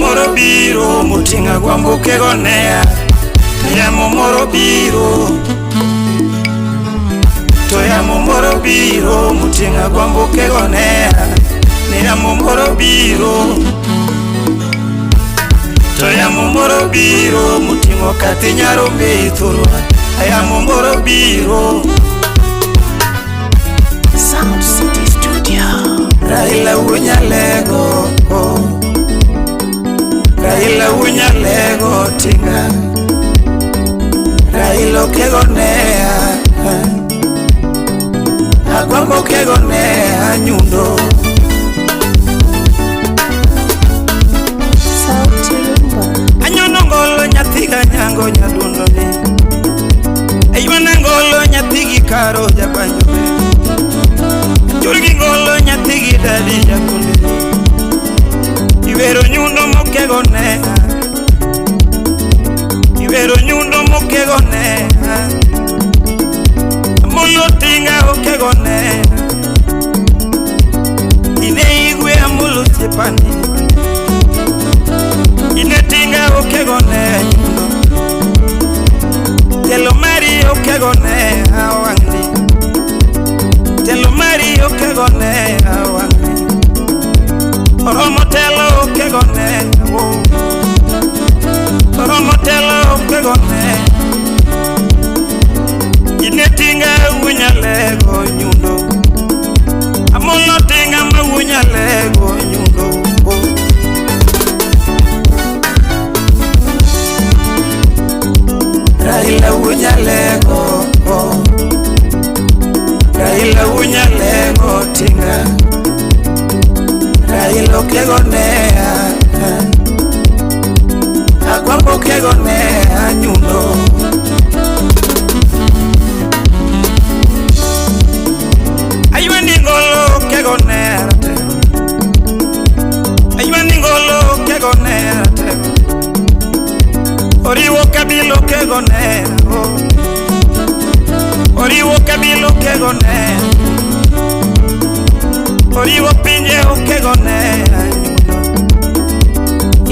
moro biro moting'o agwambo kegonea. To yamo moro biro, to yamo moro biro moting'o agwambo kegonea. Ni yamo moro biro, to yamo moro biro moting'o kathi nyarombe thurwa. Yamo moro biro. Sound City Studio. Raila wunyalego, oh. Raila wunyalego tinga. Raila okegonea, Agwambo okegonea nyundo. Sauti Rumba. Anyono ngolo nyathi ga nyango nyadundo ni. Aywana ngolo nyathi gi karo jabanjo be. Churgi ngolo nyathi gi dadi jakunde ni. Iwero nyundo mokegonea. Iwero nyundo mokegonea. Amolo tinga okegonea. Ine igwe amolo siepani. Ine tinga okegonea nyundo. Telo mari okegonea wang'ni. Telo mari okegonea wang'ni. Oromo telo okegonea wo. Oromo telo okegonea. Ine tinga wunyalego nyundo. Amolo tinga ma wunyalego nyundo. Oh. Raila wunyalego, oh. Raila wunyalego tinga. Raila okegonea, Agwambo okegonea nyundo. Aywendi ngolo okegonea ratego. Aywendi ngolo okegonea ratego. Oriwo kabilo okegonea, oh. Oriwo kabilo okegonea. Oriwo pinje okegonea nyundo.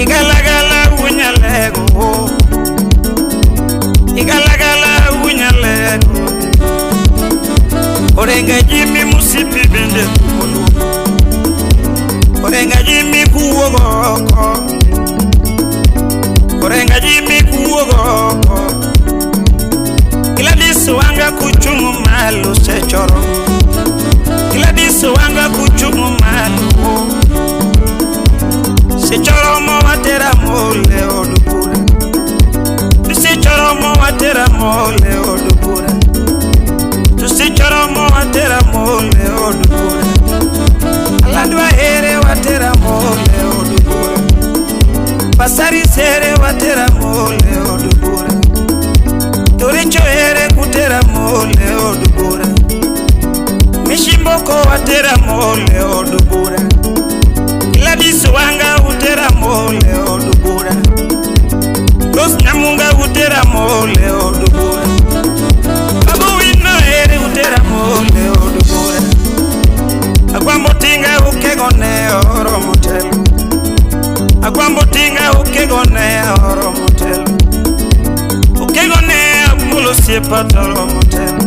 Igalagala wunyalego, oh. Igalagala wunyalego. Orenga Jimmy musipi bende kumolu. Orenga Jimmy kuwogo oko. Orenga Jimmy kuwogo oko. Gladys Wanga kuchungu malo sechoro. Gladys Wanga kuchungu malo. Sechoro mo watera mole odubura. Sechoro mo watera mole odubura. Tusichoro mo watera mole odubura. Alandwa here watera mole odubura. Pasari sere watera mole odubura. Toricho here kutera mole odubura. Mishimboko watera mole odubura. Gladys Wanga utera mole odubura. Rose Nyamunga utera mole odubura. Babu Wino here utera mole odubura. Agwambo tinga ukegone oromo telo. Agwambo tinga ukegone oromo telo. Ukegone amulo siepa toromo telo.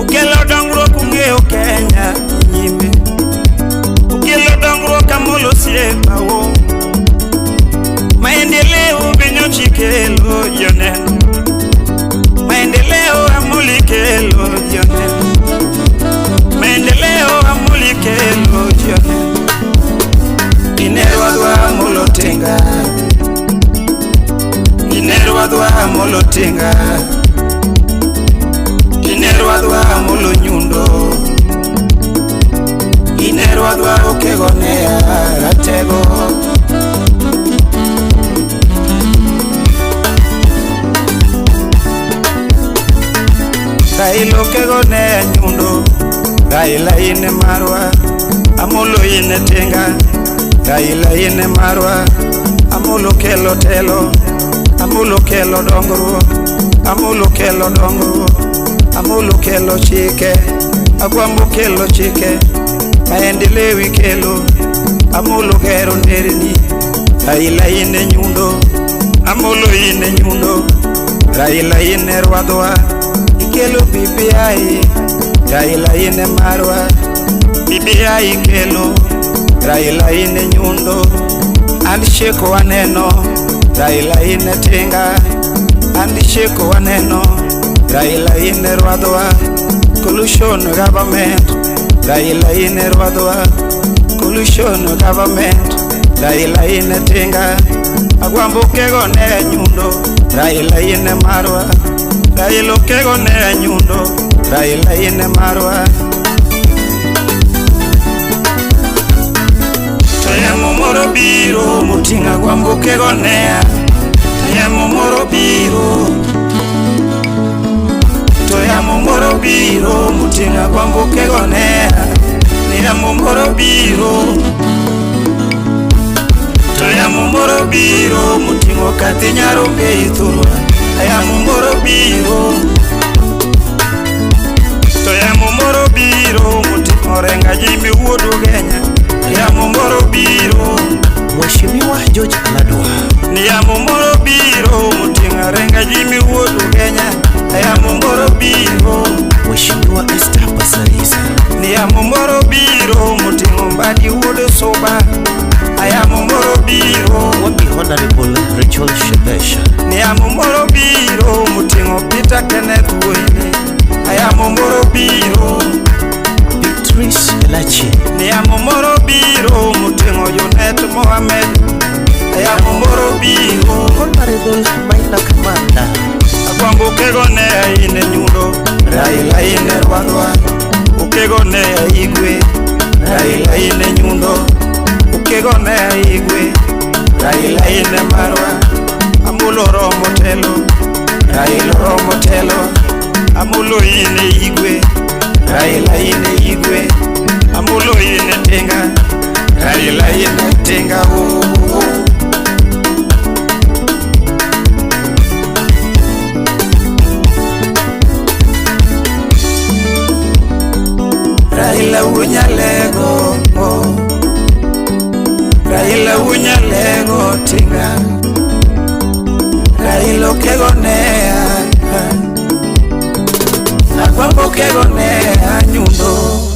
Ukelo dongruok ung'eyo Kenya nyime. Ukelo dongruok amulo siepa wo. Maendeleo benyo chikelo joneno. Maendeleo amuli kelo joneno. Maendeleo amuli kelo joneno. Inerwadwa amulo tinga. Inerwadwa amulo tinga. Inerwadwa amulo nyundo. Inerwadwa okegonea ratego. Raila okegonea nyundo. Raila ine marwa, Amolo ine tinga. Raila ine marwa, Amolo kelo telo. Amolo kelo dongruok. Amolo kelo dongruok. Amolo kelo chike. Agwambo kelo chike. Maendeleo ikelo. Amolo gero nderni. Raila ine nyundo, Amolo ine nyundo, Raila ine rwadhwa, ikelo BBI, Raila ine marwa, BBI ikelo, Raila ine nyundo, handshake waneno, Raila ine tinga, handshake waneno, Raila ine rwadhwa, coalition government, Raila ine rwadhwa, coalition government, Raila ine tinga, Agwambo kego ne nyundo, Raila ine marwa, Raila kego ne nyundo, Raila ine marwa. To yamo moro biro moting'o Agwambo kego nea, to yamo moro biro, to yamo moro biro moting'o Agwambo kego nea, ni yamo moro biro. To yamo moro biro moting'o Kathi Nyarombe ithurwa, yamo moro biro. To yamo moro biro moting'o Renga Jimmy wuod Ugenya, yamo moro biro. Mheshimiwa George Aladwa. Ni yamo moro biro moting'o Renga Jimmy wuod Ugenya, yamo moro biro. Mheshimiwa Esther Pasaliza. Ni yamo moro biro moting'o Mbadi wuod Suba, yamo moro biro. Wapi Honorable Rachel Shebesh. Ni yamo moro biro moting'o Peter Kenneth Wuoyine, yamo moro biro. Beatrice Elachi. Ni yamo moro biro moting'o Junet Mohamed, yamo moro biro. Honorable Maina Kamanda. Agwambo kego ne ine nyundo, Raila ine rwadhwa, ukego ne igwe, Raila ine nyundo, ukego ne igwe, Raila ine marwa, Amolo romo telo, Raila romo telo, Amolo ine igwe, Raila ine igwe, Amolo ine tinga, Raila ine tinga, oh, oh, oh. Raila unyalego, oh. Raila unyalego tinga, Raila okego nea, Agwambo kego nea nyundo.